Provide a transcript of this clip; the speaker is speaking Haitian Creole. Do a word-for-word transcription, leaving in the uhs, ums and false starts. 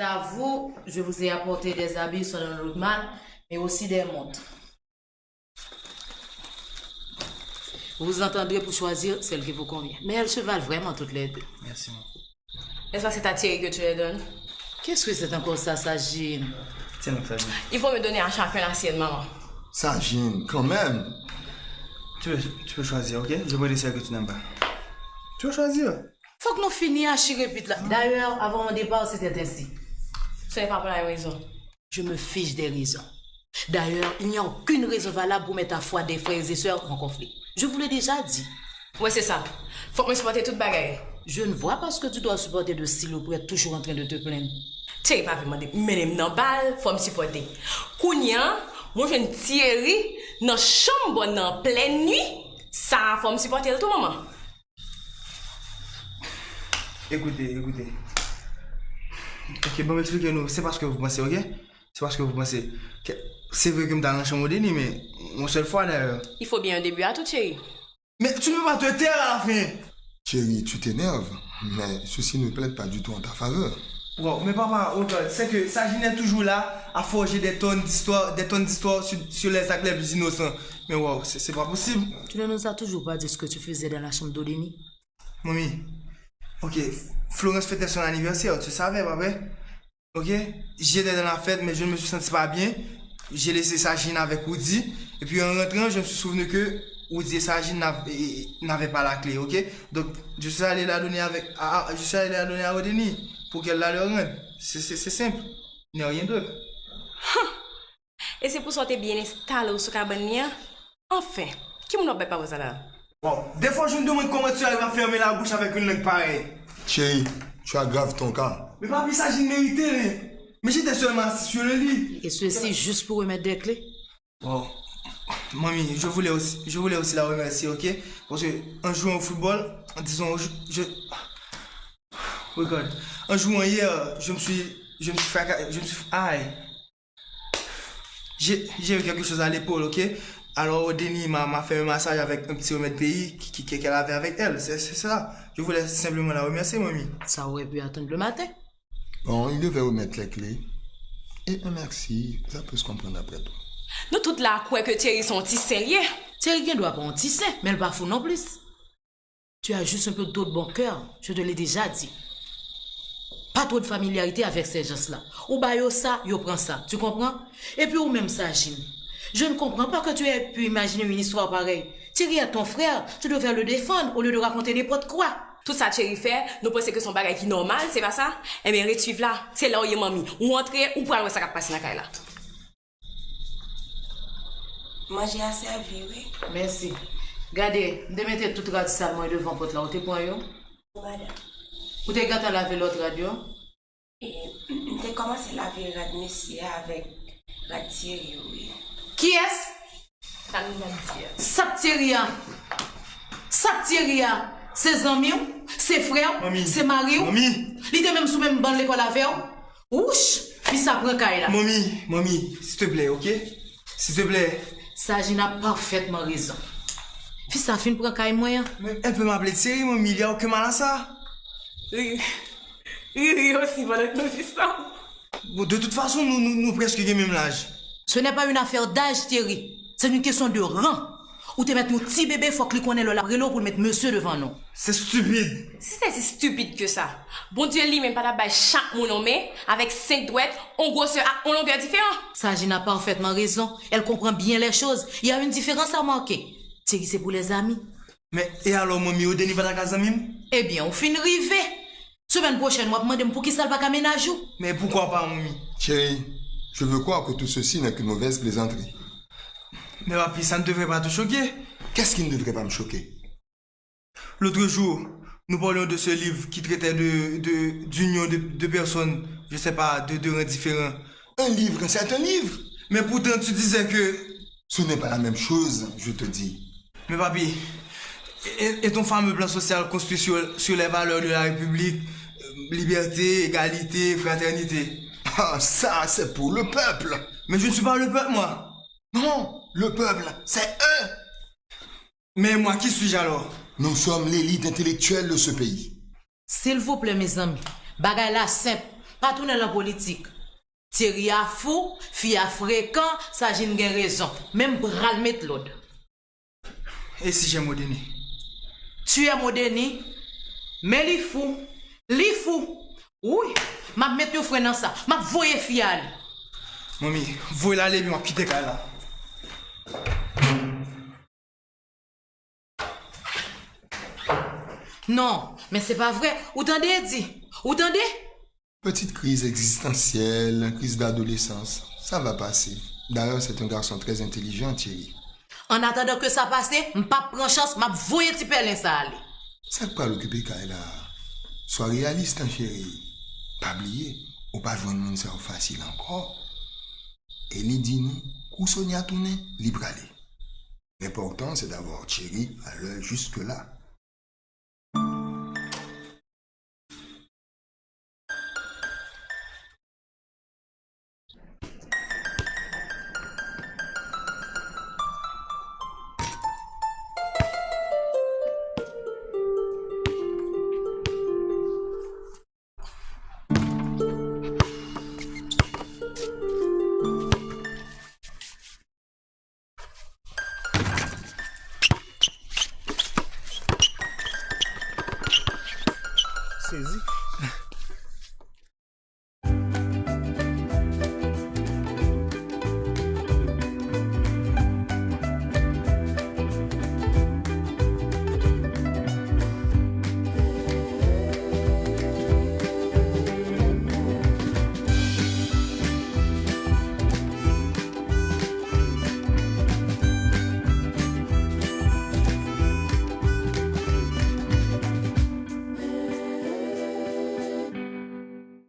À vous, je vous ai apporté des habits selon le normal, mais aussi des montres. Vous vous entendrez pour choisir celle qui vous convient. Mais elles se valent vraiment toutes les deux. Merci beaucoup. N'est-ce pas, c'est à Thierry que tu les donnes? Qu'est-ce que c'est encore ça, Sajine? Tiens donc, Sajine. Il faut me donner à chacun la sienne, maman. Sajine, quand même. Tu peux, tu peux choisir, ok? Je prends les celles que tu n'aimes pas. Tu peux choisir. Fok nou fini achire pit la. D'ailleurs, avant mon départ, c'était ainsi. Ce n'est pas pour la raison. Je me fiche des raisons. D'ailleurs, il n'y a aucune raison valable pour mettre ta foi des frères et sœurs en conflit. Je vous l'ai déjà dit. Ouais, c'est ça. Fok mwen sipòte tout bagay. Je ne vois pas ce que tu dois supporter de si le prêtre toujours en train de te plaindre. Thierry pa vle mande mennen m nan bal, fò m sipòte. Kounye a, mwen jwenn Thierry nan chanm bòn nan an plèn nwi. Sa a, fò m sipòte l tou, manman. Ekoute, ekoute. Ok, bon, m eksplike nou. Se pa ce que vous pensez, ok? Se pa ce que vous pensez. Ke- C'est vrai que m t al nan chanm Odeni, men yon sèl fwa dayè. Il faut bien un début à tout, chéri. Mais tu ne peux pas te taire à la fin. Chérie, tu t'énerves, mais ceci ne plaide pas du tout en ta faveur. Wow, mais papa, regarde, c'est que Sajine est toujours là à forger des tonnes d'histoires, des tonnes d'histoires sur, sur les actes les plus innocents. Mais wow, c'est c'est pas possible. Tu ne nous as toujours pas dit ce que tu faisais dans la chambre d'Odeni. Manmi, ok, Florence fêtait son anniversaire, tu savais, pas vrai? Ok? J'étais dans la fête, mais je ne me suis senti pas bien. J'ai laissé Sajine avec Woody. Et puis en rentrant, je me suis souvenu que Woody et Sajine n'av- et- et- n'avaient pas la clé, ok? Donc, je suis allé la donner avec, à- à- je suis allé la donner à Odeni pour qu'elle la leur rende. C'est c'est- c'est simple. Il n'y a rien d'autre. E se pou sa w te byen enstale w sou kabann li an? Anfen, ki moun w ap bay pawòl sa la? Bon, des fois je me demande comment tu arrives à fermer la bouche avec une langue pareille. Chérie, tu aggraves ton cas. Mais papi, Sajine mérité, hein. Mais j'étais seulement assis sur le lit. Et ceci juste pour remettre des clés. Bon, manmi, je voulais aussi, je voulais aussi la remercier, ok? Parce que en jouant au football, disons, je, je- regarde, en jouant hier, je me suis, je me suis fracassé, je me suis, aïe. J'ai j'ai eu quelque chose à l'épaule, ok? Alors, Denis m'a m'a fait un massage avec un petit remède pays qui- qui- qu'elle avait avec elle. C'est c'est ça. Je voulais simplement la remercier, mamie. Ça aurait pu attendre le matin. Bon, il devait remettre les clés. Et un merci, ça peut se comprendre après tout. Nou tout la kwè ke Thierry se yon ti sen li ye. Thierry gen dwa pa yon ti sen, men l pa fou non plis. Tu as juste un peu trop de bon cœur, je te l'ai déjà dit. Pas trop de familiarité avec ces gens-là. Ou ba yo sa, yo pran sa. Tu comprends? Epi ou menm Sajin, je ne comprends pas que tu aies pu imaginer une histoire pareille. Thierry est ton frère, tu devais le défendre au lieu de raconter n'importe quoi. Tout sa Thierry fè, nou panse ke se yon bagay ki nòmal, se pa sa? Ebyen, ret swiv la. Se la w ye, manmi. Ou antre, ou pral wè sa k ap pase nan kay la. Manje a sèvi, wi. Mèsi. Gade, m te mete tout rad sal mwen devan pòt la, ou te pran yo? Wi, madanm. Ou te gentan lave lòt rad yo? E, m te kòmanse lave rad mesye a avèk rad Thierry yo, wi. Kiyès? Sa nou ap di a? Sa k Thierry a? Sa k Thierry a? Se zanmi w? Se frè w? Manmi. Se mari w? Manmi. Li te menm sou menm ban lekòl avè w? Wouch! Fi sa pran kay la. Manmi, manmi, s'il te plaît, ok? S'il te plaît. Sajin a pafètman rezon. Fi sa fin pran kay mwen an. Men, elle peut m'appeler Thierry, manmi, il y a aucun mal à ça. Riri, riri osi pandan ke nou di sa. Bon, de toute façon, nou, nou, nou prèske gen menm laj. Ce n'est pas une affaire d'âge, Thierry. C'est une question de rang. Ou te mèt yon ti bebe, fòk li konnen lè l ap rele w pou l met mesye devan non. C'est stupide. Si se si stupid ke sa, Bondye li menm pa t ap bay chak moun yon men avèk senk dwèt, yon gwosè ak yon longè diferan. Sajin a parfaitement raison. Elle comprend bien les choses. Il y a une différence à marquer. Thierry, c'est pour les amis. Men, e alò, manmi, Odeni pa ta ka zanmi m? Ebyen, ou fin rive. Semèn pwochèn, w ap mande m poukisa l pa ka mennaj ou. Men poukwa pa, manmi? Chérie, je veux croire que tout ceci n'est qu'une mauvaise plaisanterie. Mais papi, ça ne devrait pas te choquer. Qu'est-ce qui ne devrait pas me choquer? L'autre jour, nous parlions de ce livre qui traitait de, de, d'union de, de personnes, je sais pas, de, de rangs différents. Un livre, c'est un livre. Mais pourtant, tu disais que... Ce n'est pas la même chose, je te dis. Mais papi, et, et ton fameux plan social construit sur, sur les valeurs de la République, euh, liberté, égalité, fraternité. Ah, ça, c'est pour le peuple. Mais je ne suis pas le peuple, moi. Non, le peuple, c'est eux. Mais moi, qui suis-je alors? Nous sommes l'élite intellectuelle de ce pays. Silvouplè, mezanmi, bagay la senp. Pa tounen lan politik. Thierry a fou, fi a frekan, Sajin gen rezon. Men m pral met lòd. E sijè Modeni? Tiyè Modeni, men li fou. Li fou. Wouy, m ap met yon fren nan sa. M ap voye fi a ale. Manmi, voye l ale epi m ap kite kay la. Non, men se pa vre. Ou tande, Eddy? Ou tande? Petite crise existentielle, crise d'adolescence, ça va passer. D'ailleurs, c'est un garçon très intelligent, Thierry. An atandan ke sa pase, m p ap pran chans, m ap voye ti pèlen sa ale. Sa k pral okipe kay la? Swa reyalis, tan cheri. Pa bliye, ou pa jwenn moun sa yo fasil ankò. E li di nou, kou Sonia tounen, li prale. L'important, c'est d'avoir Thierry à l'heure juste là. Sezi.